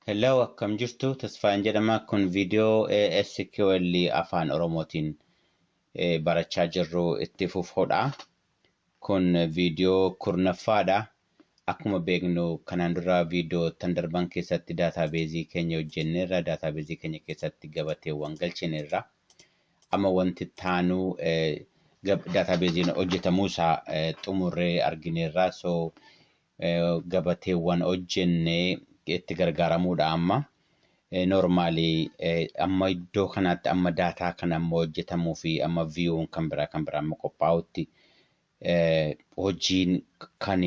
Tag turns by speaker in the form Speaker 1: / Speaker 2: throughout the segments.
Speaker 1: Hello, akkam jirtu? Tasfaayeen jedhama. Kun viidiyoo SQL afaan Oromootiin barachaa jirru itti fufuudha. Kun viidiyoo 10ffaadha. Akkuma beeknu, kanaan dura viidiyoo tan darban keessatti database keenya hojjenneerra, database keenya keessatti gabateewwan galchineerra. Amma wanti taanuu databaseiin hojjetamuu isaa xumurree argineerra. So gabateewwan hojjennee itti gargaaramuudha amma. Normally amma iddoo kanaatti amma data kana ammoo hojjetamuu fi amma viewun kan biraa amma qophaa'utti hojiin kan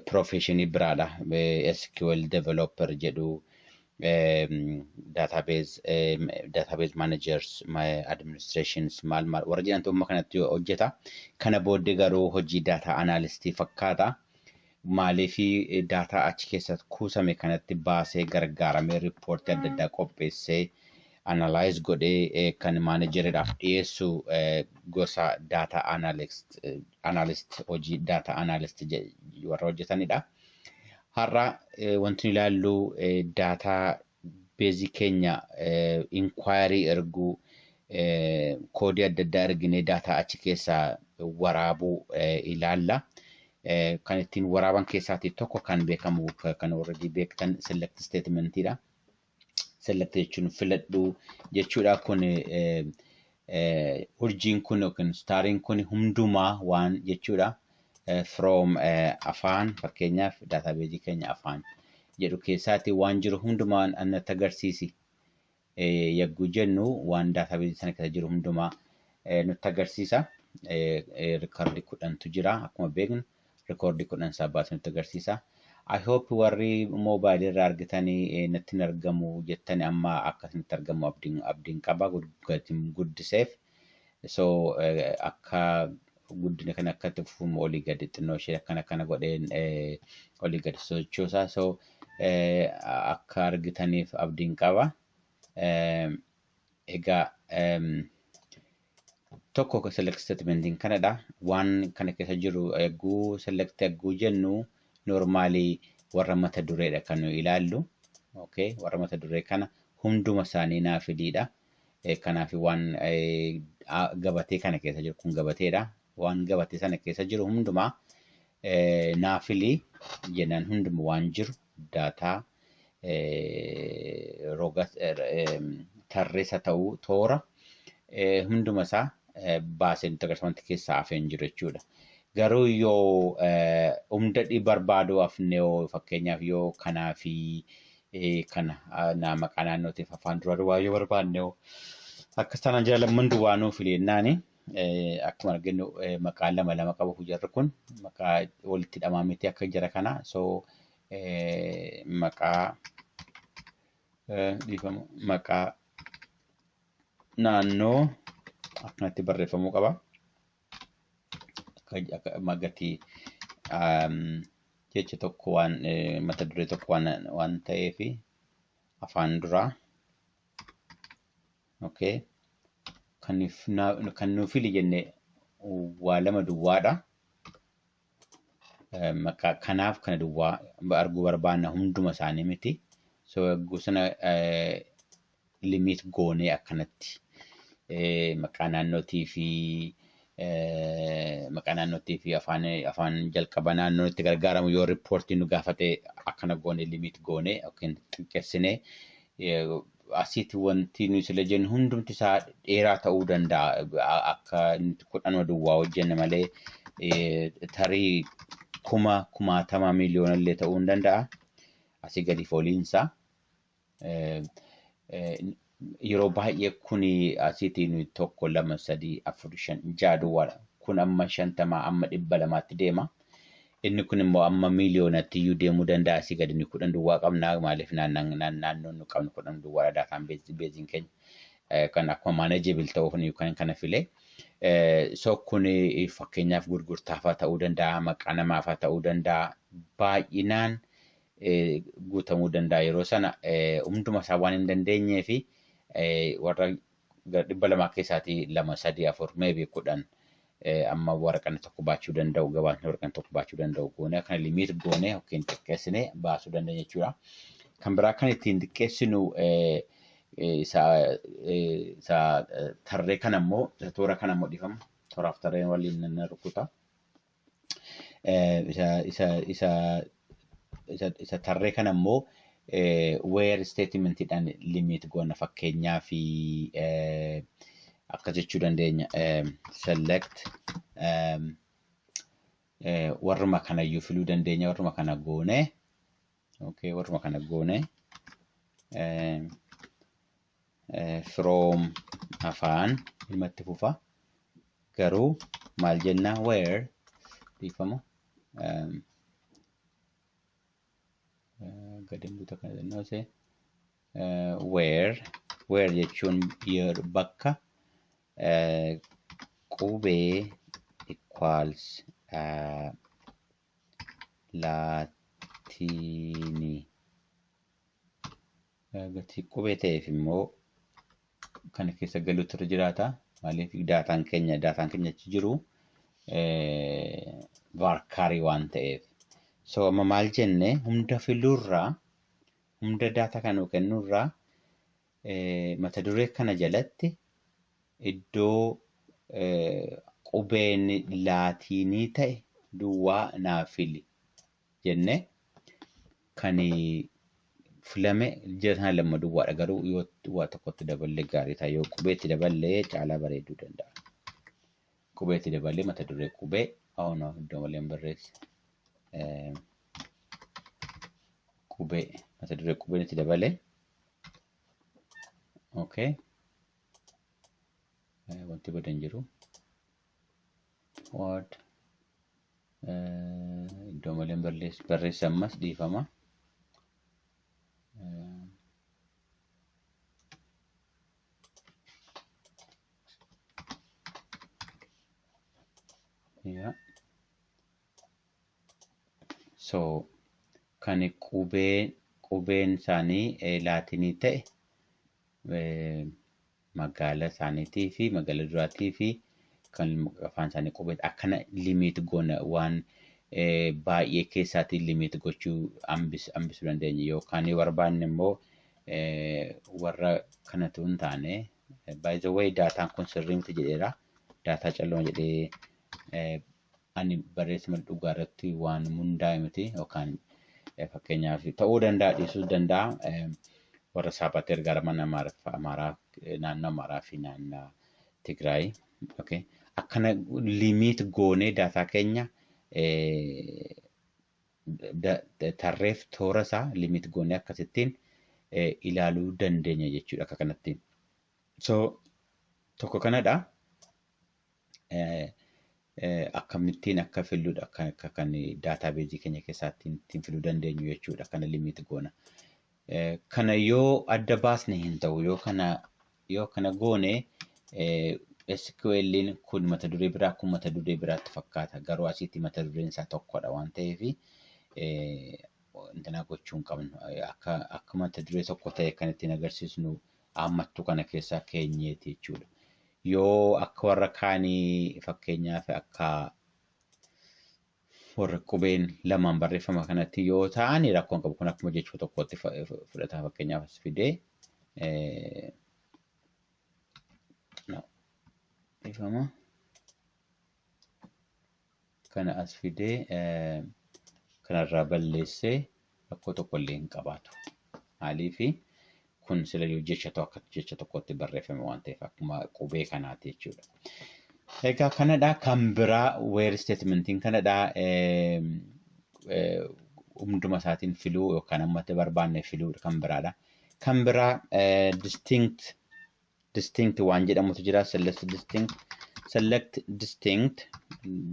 Speaker 1: professionii biraadha. SQL developer jedhu, database managers, administrations, maal maal warra jedhantu amma kanatti hojjeta. Kana booddee garuu hojii data analystii fakkaata. Maaliif? Data achi keessatti kuusame kanatti baasee gargaaramee reportii adda addaa qopheessee, analyze godhee kan manageriidhaaf dhiyeessu gosa data analyst, hojii data analyst warra hojjetanidha. Har'a wanti ilaallu data baseii keenya inquiry erguu, codeii adda addaa erginee data achi keessaa waraabuu ilaalla. Kan ittiin waraaban keessaatii tokko kan beekamu, kan already beektan, select statementiidha. Select jechuun filadhuu jechuudha. Kun urjiin kun yookiin stariin kun hundumaa waan jechuudha. From afaan, fakkeenyaaf databaseii keenya afaan jedhu keessaatti waan jiru hundumaa natti agarsiisi. Yagguu jennu waan databaseii sana keessa jiru hundumaa nutti agarsiisa. Recordii 10tu jira, akkuma beeknu recordii 10 isaa baasee nutti agarsiisa. I hope warri moobaayilii irraa argitanii natti hin argamu jettani amma akkasinitti argamu abdiin qaba guddiseef. So akka guddina kana akka itti fufuun olii gadi xinnoo ishee akkana akkana godheen olii gadi sochoosaa. So akka argitaniif abdiin qaba. Egaa tokko select statementiin kanadha. Waan kana keessa jiru eeguu select eeguu jennu, normally warra mata dureedha kan nuyi ilaallu. Okay, warra mata duree kana hunduma isaanii naa fidiidha. Kanaaf waan gabatee kana keessa jiru, kun gabateedha. Waan gabatee sana keessa jiru hundumaa naa filii jennaan, hunduma waan jiru data roga tarreessa ta'uu toora hunduma isaa baasee nutti agarsiisa, wanti keessaa hafee hin jiru jechuudha. Garuu yoo hunda barbaaduu hafne, yoo fakkeenyaaf yoo kanaa fi kana naa maqaa naannootiif afaan dura duwwaa yoo barbaanne, akkas taanaan jira lamman duwwaa nuuf filennaani, akkuma arginu maqaa lama lama qabu jarri kun, maqaa walitti hidhamaa miti akka jara kana. So maqaa, dhiifama, maqaa naannoo akkanatti barreeffamuu qaba. Akka gatii jecha tokko waan mata duree tokko waan ta'eef afaan duraa. Okay. Kan nuuf fili jenne waa lama duwwaadha. Maqaa kanaaf kana duwwaa arguu barbaanna, hunduma isaanii miti. So eeguu sana limit goonee akkanatti maqaa naannootii fi afaan jalqaba naannoon itti gargaaramu yoo reportii nu gaafate, akkana goone limit goone yookiin xiqqeessinee. Asitti wanti nuyi sila jennu hundumti isaa dheeraa ta'uu danda'a. Akka nuti 10 duwwaa hojjenne malee tarii kuma kumaatama miiliyoona illee ta'uu hin danda'a. Asii gadi fooliinsaa. Yeroo baay'ee kuni asitti nuyi tokko, lama, sadii, afur, shan, ja'a duwwaadha. Kun amma 50 amma 200tti deema. Inni kun immoo amma miiliyoonatti iyyuu deemuu danda'a. Asii gadi nuyi 10 duwwaa qabna. Maaliif? Naannoon nu qabnu 10 duwwaadha, dataan baseiin keenya. Kan akkuma manageable ta'uuf kan kana filee. So kun fakkeenyaaf gurgurtaafaa ta'uu danda'a, maqaa namaafaa ta'uu danda'a. Baay'inaan guutamuu danda'a yeroo sana hunduma isaa waan hin dandeenyee fi warra 200 keessaatii lama, sadii, afur, maybe 10 amma waraqaan tokko baachuu danda'u, gabaasni waraqaan tokko baachuu danda'u goone, akkana limit goone yookiin xiqqeessine baasuu dandeenya jechuudha. Kan biraa kan ittiin xiqqeessinu isa tarree kana immoo toora kana immoo dhiifama. Tooraaf tarreen waliin nan rukuta. Isa tarree kana immoo where statementiidhaan limit goona. Fakkeenyaa fi akkas jechuu dandeenya. Select warruma kanayyuu filuu dandeenya, warruma kana goone. Okay, warruma kana goone. From afaan ilmatti fufa. Garuu maal jenna? Where, dhiifama. Gadi buuta kana jennoo see. Where jechuun bakka qubee equals laatiinii. Gatii qubee ta'eef immoo kana keessa galuutu irra jiraata. Maaliif? Daataan keenya achi jiru varcharii waan ta'eef. So amma maal jenne? Hunda filuurraa, hunda daataa kana nuu kennuurraa, mata duree kana jalatti iddoo qubeen laatiinii ta'e duwwaa naa fili jenne. Kan filame jira sana lama duwwaadha, garuu yoo waa tokkotti daballee gaarii ta'a. Yoo qubeetti daballee caalaa bareeduu danda'a. Qubeetti daballee mata duree qubee, oh no, iddoo malee hin barreesse. Qubee, mata duree qubeen itti dabalee. Okay. Wanti badan jiru. What? Iddoo malee hin barreesse, ammas dhiifama. Yeah. So kan qubeen isaanii laatinii ta'e, magaala isaaniitii fi magaala duraatii fi kan afaan isaanii qubee, akkana limit goona. Waan baay'ee keessaatiin limit gochuu hambisuu dandeenya. Yookaan yoo barbaanne immoo warra kanatu hin taane, by the way, daataan kun sirrii miti jedheera. Daataa calluma jedhee ani barreessa malee dhugaa irratti waan hundaa'e miti, yookaan fakkeenyaaf ta'uu danda'a, dhiisuus danda'a. Warra Saabaatti gargaaraman, Amaaraa, naannoo Amaaraa fi naannoo Tigraay. Okay. Akkana limit goonee daataa keenya tarreef toora isaa limit goonee akkasittiin ilaaluu dandeenya jechuudha akka kanatti. So tokko kanadha. Akkamittiin akka filluudha, akka kan database keenya keessaatti ittiin filuu dandeenyu jechuudha, kana limit goona. Kana yoo adda baasne hin ta'u. Yoo kana goone, SQL'n kun mata duree biraa, kun mata duree biraatti fakkaata, garuu asitti mata dureen isaa tokkodha waan ta'eef intinaa gochuu hin qabnu. Akka mata duree tokko ta'e kan ittiin agarsiisnu hammattuu kana keessaa keenyeeti jechuudha. Yoo akka warra kaanii, fakkeenyaaf akka warra qubeen lamaan barreeffama kanatti yoo ta'an, rakkoon qabu. Kun akkuma jechuu tokkotti fudhata. Fakkeenyaaf as fidee, no, ifama kana as fidee kanarraa balleessee rakkoo tokko illee hin qabaatu. Maaliifi? Kun sila jecha akka jecha tokkotti barreeffame waan ta'eef, akkuma qubee kanaati jechuudha. Egaa kanadha. Kan biraa where statementiin kanadha. Hunduma isaatiin filuu yookaan ammatti barbaanne filuu kan biraadha. Kan biraa distinct waan jedhamutu jira. Select distinct, select distinct,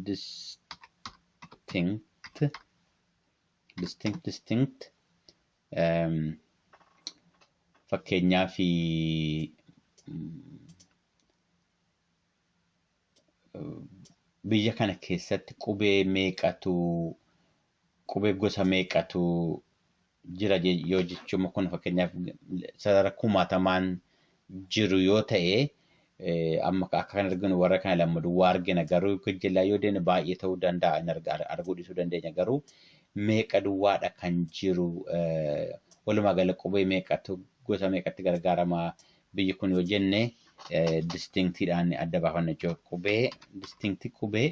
Speaker 1: distinct, distinct, distinct. Fakkeenyaaf biyya kana keessatti qubee meeqatu, qubee gosa meeqatu jira yoo jechuun, kun fakkeenyaaf sarara kumaatamaan jiru yoo ta'e, amma akka kan arginu warra kana lama duwwaa argina, garuu gajjallaa yoo deemne baay'ee ta'uu danda'a, arguu dhiisuu dandeenya, garuu meeqa duwwaadha kan jiru. Walumaa gala qubee meeqatu gosa meeqatti gargaarama biyyi kun yoo jenne distinctiidhaan adda baafanna jechuudha. Qubee distinct qubee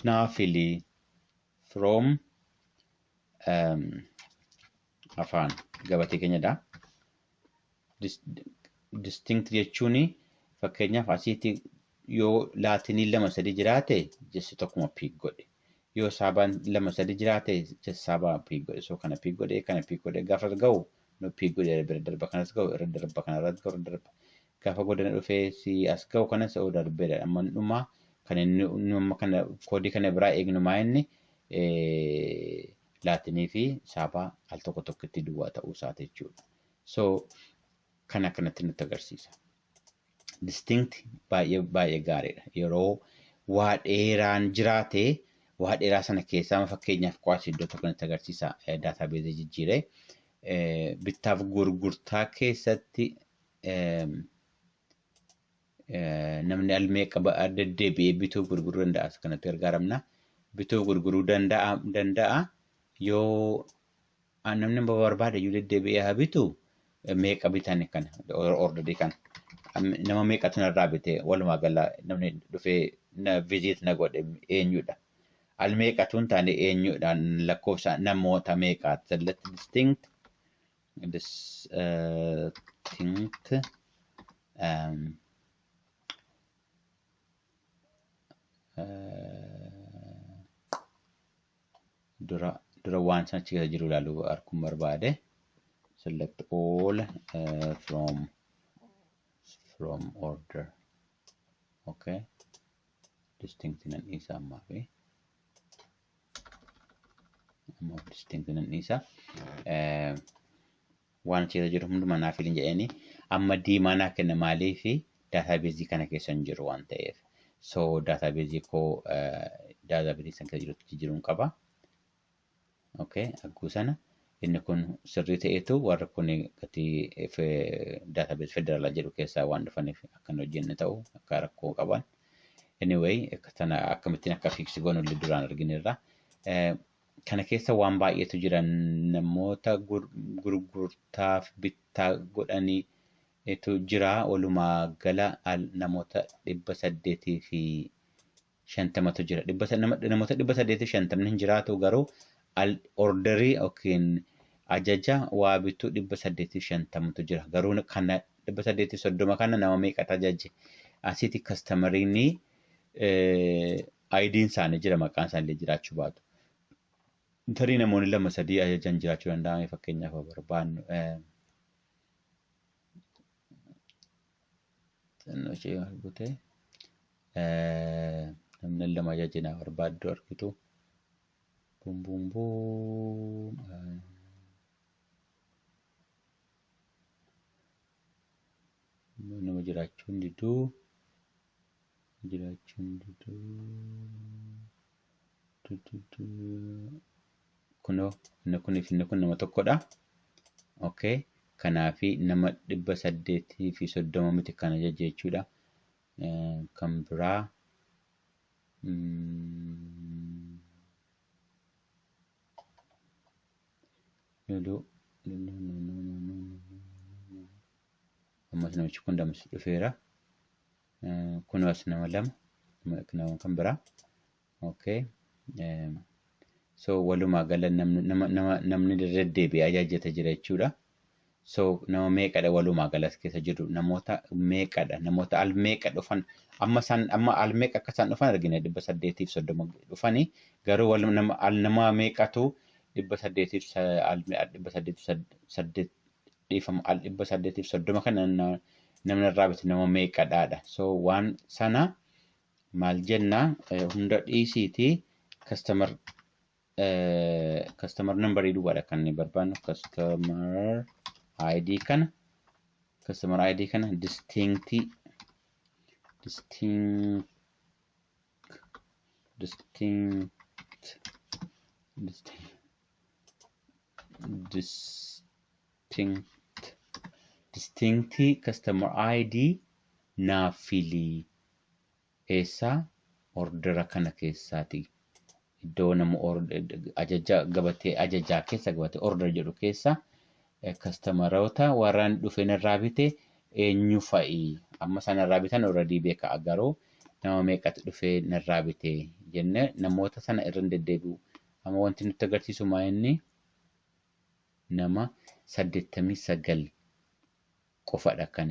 Speaker 1: naa filii from afaan gabatee keenyadha. Distinct jechuun fakkeenyaaf asitti yoo laatinii lama sadi jiraate jechi tokkuma pick godhe. Yoo saabaan lama sadi jiraate jechi saabaa pick godhe. So kana pick godhe, kana pick godhe, gaafa ga'u no pick godhe, bira darba, kanas ga'u irra darba, kanarratti ga'u irra darba. Gaafa godana dhufee si as ga'u kanas o'u darbeedha. Amma dhuma kan inni amma kana koodii kana biraa eegnu maa inni laatinii fi saabaa al tokko tokkotti duwwaa ta'uu isaati jechuudha. So kana akkanatti nutti agarsiisa. Distinct baay'ee baay'ee gaariidha. Yeroo waa dheeraan jiraate, waa dheeraa sana keessaa fakkeenyaaf qo'as iddoo tokko nutti agarsiisa, database jijjiiree bittaaf gurgurtaa keessatti namni al meeqa deddeebi'ee bituu gurguruu danda'a, kanatti gargaaramna. Bituu gurguruu danda'a yoo namni barbaade iyyuu deddeebi'ee haa bitu, meeqa bitan kana orderii kana. Nama meeqatu narraa bite? Walumaa gala namni dhufee na visit na godhe eenyudha? Al meeqatu hin taane eenyudha? Lakkoofsa namoota meeqaati? Select distinct distinct dura dura waan sana achi keessa jiru ilaaluu arguun barbaade. Select all from order. Okay. Distinct nan dhiisa ammaa fi ammaaf distinct nan dhiisa. Waan achi keessa jiru hundumaa naaf filin jedhanii amma diimaa naa kenna. Maaliifi? Database kana keessa hin jiru waan ta'eef. So database koo database sana keessa jirutti jijjiiruun qaba. Okay, agguu sana inni kun sirrii ta'eetu warri kun gatii database federaalaa jedhu keessaa waan dhufaniif akka hin hojjenne ta'u akka rakkoo qaban. Anyway, sana akkamittiin akka fix goonu illee duraan argineerra. Kana keessa waan baay'eetu jira. Namoota gurgurtaaf bittaa godhaniitu jira. Walumaa gala namoota 850tu jira. Namoota 850ni hin jiraatu, garuu orderii yookiin ajaja waa bituu 850tu jira. Garuu kana 830 kana nama meeqatu ajaje? Asitti customeriin ID'n isaanii jira, maqaan isaanii jiraachuu baatu. Tarii namoonni lama sadii ajajan jiraachuu danda'an, fakkeenyaaf barbaannu. Xinnoo ishee bute namni lama ajaje naa barbaaddu argitu. Boom boom boom. Nama jiraachuu hin diduu. Jiraachuu hin diduu. Kunoo inni kunii fi inni kun nama tokkodha. Okay. Kanaafi nama 830 miti kan ajaje jechuudha. Kan biraa loluu ammas namichi kun lamas dhufeera. Kunoo as nama lama, nama kan biraa. Okay. So walumaa gala namni deddeebi'ee ajajata jira jechuudha. So nama meeqadha walumaa gala as keessa jiru? Namoota meeqadha? Namoota al meeqa dhufan? Amma isaan amma al meeqa akka isaan dhufan argina, 830 dhufanii, garuu nama al nama meeqatu 800 al 808, dhiifama, al 830 kana namni irraa bite nama meeqadhaadha. So waan sana maal jenna? Hunda dhiisiitii customer numberii duwwaadha kan inni barbaannu, customer ID kana, customer ID kana distinct distinct distinct distinct distinct customer ID naaf filii. Eessaa? Ordera kana keessaati. Iddoo nama ajaja gabatee ajajaa keessa, gabatee order jedhu keessa customeroota warraan dhufeen irraa bite eenyu fa'i? Amma isaan irraa bitan already beeka, garuu nama meeqatu dhufee narraa bite jennee namoota sana irra hin deddeebi'u. Amma wanti nutti agarsiisu maa inni nama 89 qofadha kan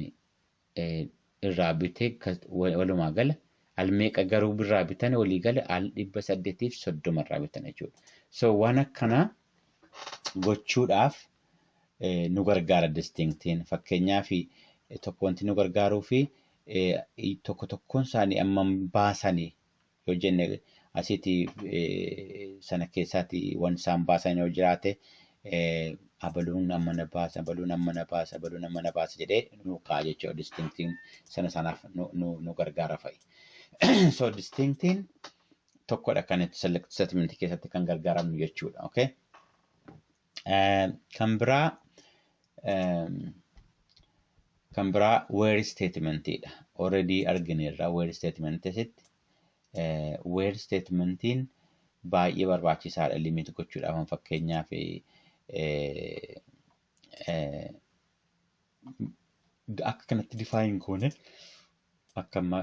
Speaker 1: irraa bite walumaa gala. Al meeqa garuu birraa bitan? Walii gala al 830 irraa bitan jechuudha. So waan akkanaa gochuudhaaf nu gargaara distinctiin. Fakkeenyaaf, tokko wanti nu gargaaruu fi tokko tokkoon isaanii amma baasanii yoo jenne, asitti sana keessaatti waan isaan baasan yoo jiraate, abaluun amma na baasa, abaluun amma na baasa, abaluun amma na baasa jedhee nu kaa'a jechuudha. Distinctiin sana sanaaf nu gargaara fa'i. So distinctiin tokkodha kan itti select statement keessatti kan gargaaramnu jechuudha. Okay? Kan biraa where statementidha. Already argineerra where statement asitti. Where statementiin baay'ee barbaachisaadha limit gochuudhaaf. Fakkeenyaaf, akka kanatti define goone, akka amma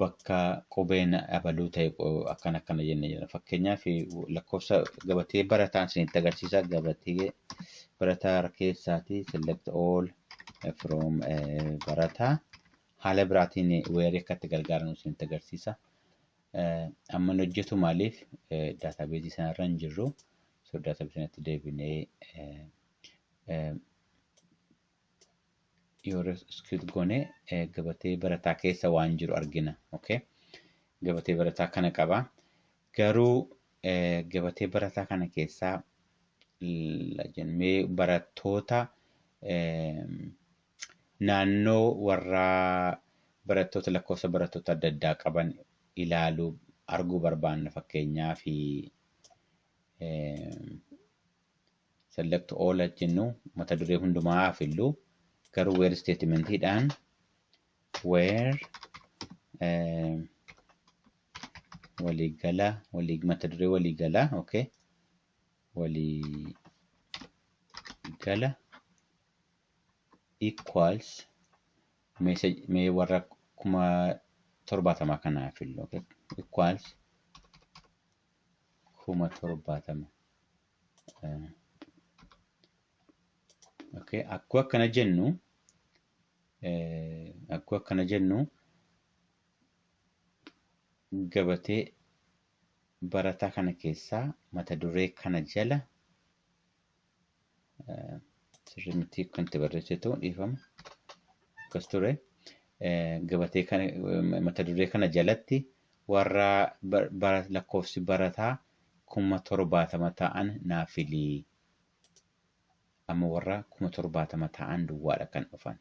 Speaker 1: bakka qubeen abaluu ta'e akkana akkana jennee jira. Fakkeenyaaf, lakkoofsa gabatee barataan isinitti agarsiisa. Gabatee barataa keessaati select all from barataa. Haala biraatiin where akka itti gargaaramu isinitti agarsiisa. Amma inni hojjetu maaliif database sanarra hin jirru. So database sanatti deebinee yoo execute goone, gabatee barataa keessa waan jiru argina. Okay? Gabatee barataa kana qaba. Garuu gabatee barataa kana keessaa jennee barattoota naannoo warra barattoota lakkoofsa barattoota adda addaa qaban ilaaluu arguu barbaanna. Fakkeenyaaf, select all jennu, mata duree hundumaa haa fillu, garuu where statementiidhaan where waliigala walii mata duree waliigala, okay, waliigala equals mee warra 70,000 kanaa fillu, okay, equals 70,000. Okay, akkuma akkana jennu gabatee barataa kana keessaa mata duree kana jala, sirrii miti kan itti barreessitu, dhiifama, akkas ture, gabatee kana mata duree kana jalatti warra lakkoofsi barataa 70,000 ta'an naaf filii. Amma warra 70,000 ta'an duwwaadha kan dhufan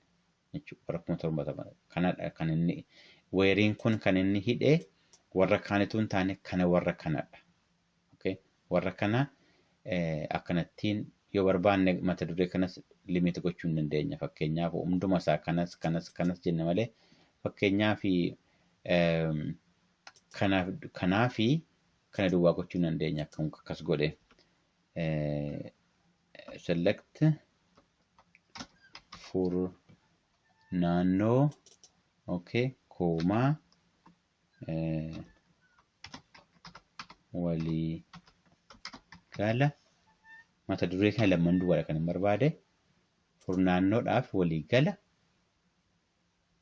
Speaker 1: jechuudha. Warra 70,000 kanadha kan inni whereiin kun kan inni hidhee warra kaanitu hin taane kana warra kanadha. Okay? Warra kana akkanattiin yoo barbaanne mata duree kanas limit gochuu hin dandeenya. Fakkeenyaaf, hunduma isaa kanas kanas kanas jenne malee, fakkeenyaaf, kanaa fi kana duwwaa gochuu hin dandeenya akkas godhe. Select for naannoo, okay, comma, walii gala mata duree kana lamman duwwaadha kan hin barbaade. Furnaannoodhaaf walii gala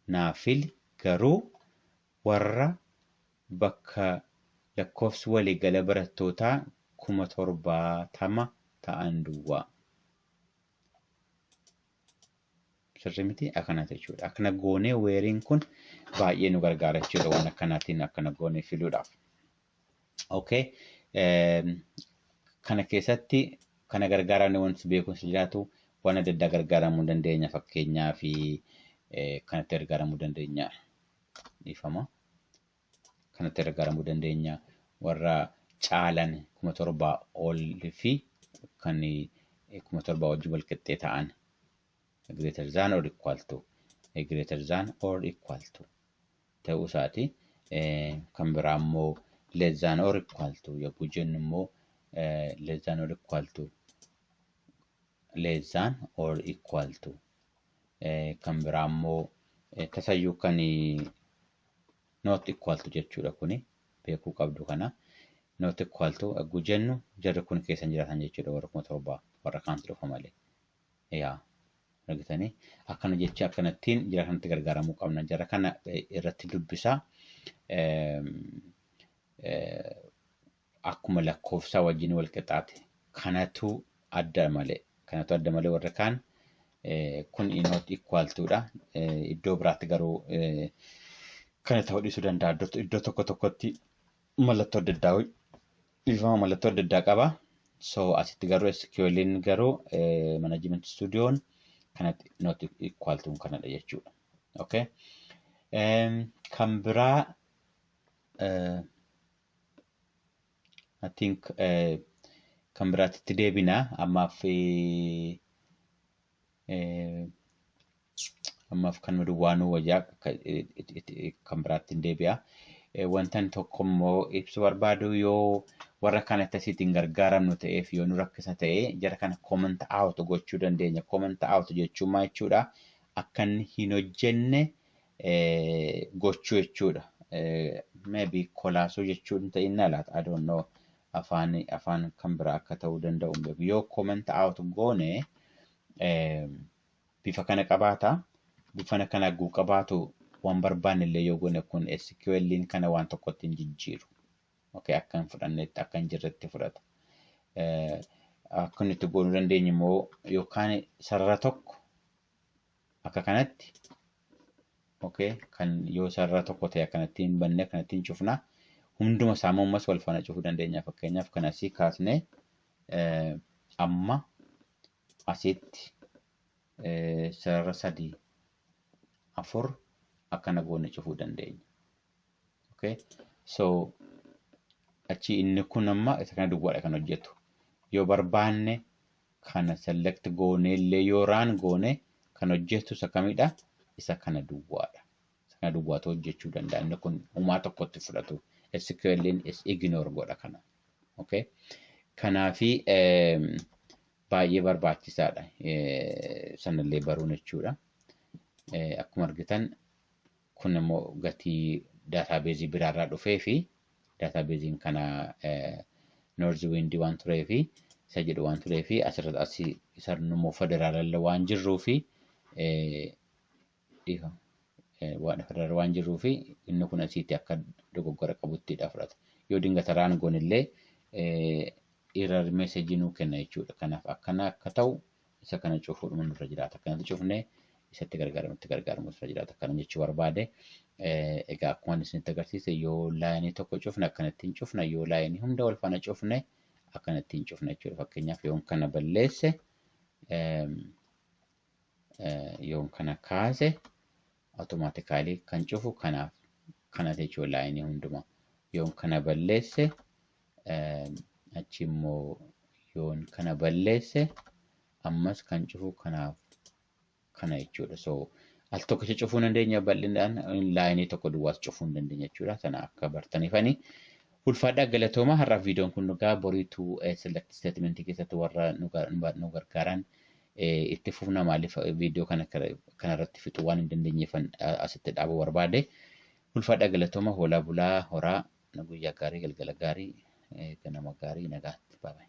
Speaker 1: naaf fili, garuu warra bakka lakkoofsi waliigala barattootaa 70,000 ta'an duwwaa. Sirrii miti, akkanaa jechuudha. Akkana goonee whereiin kun baay'ee nu gargaara jechuudha waan akkanaatiin akkana goonee filuudhaaf. Okay. Kana keessatti kana gargaaramne wanti beekuun jiraatu waan adda addaa gargaaramuu dandeenya. Fakkeenyaaf, kanatti gargaaramuu dandeenya. Dhiifama. Kanatti gargaaramuu dandeenya. Warra caalan 7,000 ol fi kan 7,000 wajjin wal qixxee ta'an, greater than or equal to, greater than or equal to ta'uu isaati. Kan biraa immoo Less than or equal to yogguu jennu immoo, less than or equal to, less than or equal to. Kan biraa immoo tasayyuu kan not equal to jechuudha. Kuni beekuu qabdu kana. Not equal to yogguu jennu jarri kun keessa hin jiraatan jechuudha, warra 7,000 warra kaantu dhufa malee. Yaa argitanii, akkana jecha akkanattiin jara kanatti gargaaramuu qabna. Jara kana irratti dubbisaa. Akkuma lakkoofsaa wajjin wal qixaate kanatu adda malee, kanatu adda malee warra kaan kun not equal to dha. Iddoo biraatti garuu kana ta'uu dhiisuu danda'a. Iddoo tokko tokkotti mallattoo adda addaa, dhiifama, mallattoo adda addaa qaba. So asitti garuu SQL'n garuu Management Studioon kanatti not equal to kanadha jechuudha. Okay. Kan biraa I think kan biraatti itti deebina. Ammaaf kan duwwaanuu wayyaa, kan biraatti hin deebi'a. Wantan tokko immoo ibsuu barbaadu, yoo warra kanatti asiitiin gargaaramnu ta'eef, yoo nu rakkisa ta'e, jara kana comment out gochuu dandeenya. Comment out jechuun maal jechuudha? Akka inni hin hojjenne gochuu jechuudha. Maybe kolaasuu jechuun ta'inna laata? I don't know. Afaan kan biraa akka ta'uu danda'u hin beeku. Yoo comment out goone bifa kana qabaata. Bifa kana hagguu qabaatu, waan barbaanne illee yoo goone kun SQL'n kana waan tokkotti hin jijjiiru. Okay, akka hin fudhannetti, akka hin jirretti fudhata. Akka inni itti goonuu dandeenyu immoo yookaan sarara tokko akka kanatti, okay, kan yoo sarara tokko ta'e akkanatti hin banne, akkanatti hin cufna. Hunduma isaa ammas wal faana cufuu dandeenya. Fakkeenyaaf kan asii kaasnee amma asitti sarara sadii, afur akkana goone cufuu dandeenya. Okay? So achi inni kun amma isa kana duwwaadha kan hojjetu. Yoo barbaanne kana select goone illee, yoo run goone, kan hojjetu isa kamidha? Isa kana duwwaadha. Isa kana duwwaatu hojjechuu danda'a. Inni kun humaa tokkotti fudhatu. SQL'n is ignore godha kana. Okay? Kanaafi baay'ee barbaachisaadha. Sanallee baruun jechuudha. Akkuma argitan kun immoo gatii database biraarraa dhufee fi databaseiin kana Northwind waan turee fi isa jedhu waan turee fi asirratti asii isa immoo federaalalla waan jirruu fi waan federaala waan jirruu fi inni kun asiitti akka dogoggora qabuttidha fudhata. Yoo dingata run goonillee error message nuu kenna jechuudha. Kanaaf akkana akka ta'u isa kana cufuudhuma nurra jiraata. Akkanatti cufnee isatti gargaaramu itti gargaaramu irra jiraata. Akkana jechuu barbaade. Egaa akkuma isinitti agarsiise, yoo line tokko cufne akkanatti hin cufna, yoo line hunda wal faana cufne akkanatti hin cufna jechuudha. Fakkeenyaaf yoon kana balleesse, yoon kana kaase, automatically kan cufu kanaaf kana jechuudha line hundumaa. Yoon kana balleesse, achi immoo yoon kana balleesse, ammas kan cufu kanaaf kana jechuudha. So al tokkicha cufuu dandeenya bal'inaan, line tokko duwwaas cufuu hin dandeenya jechuudha. Sana akka bartaniifani. Ulfaadhaa, galatooma. Har'aaf viidiyoon kun dhugaa boriituu select statement keessatti warra nu gargaaran itti fufna. Maaliif viidiyoo kana kanarratti fixuu waan hin dandeenyeefan asitti dhaabuu barbaade. Ulfaadhaa, galatooma, hoolaa bulaa, horaa, guyyaa gaarii, galgala gaarii, ganama gaarii, nagaatti. Baay'ee.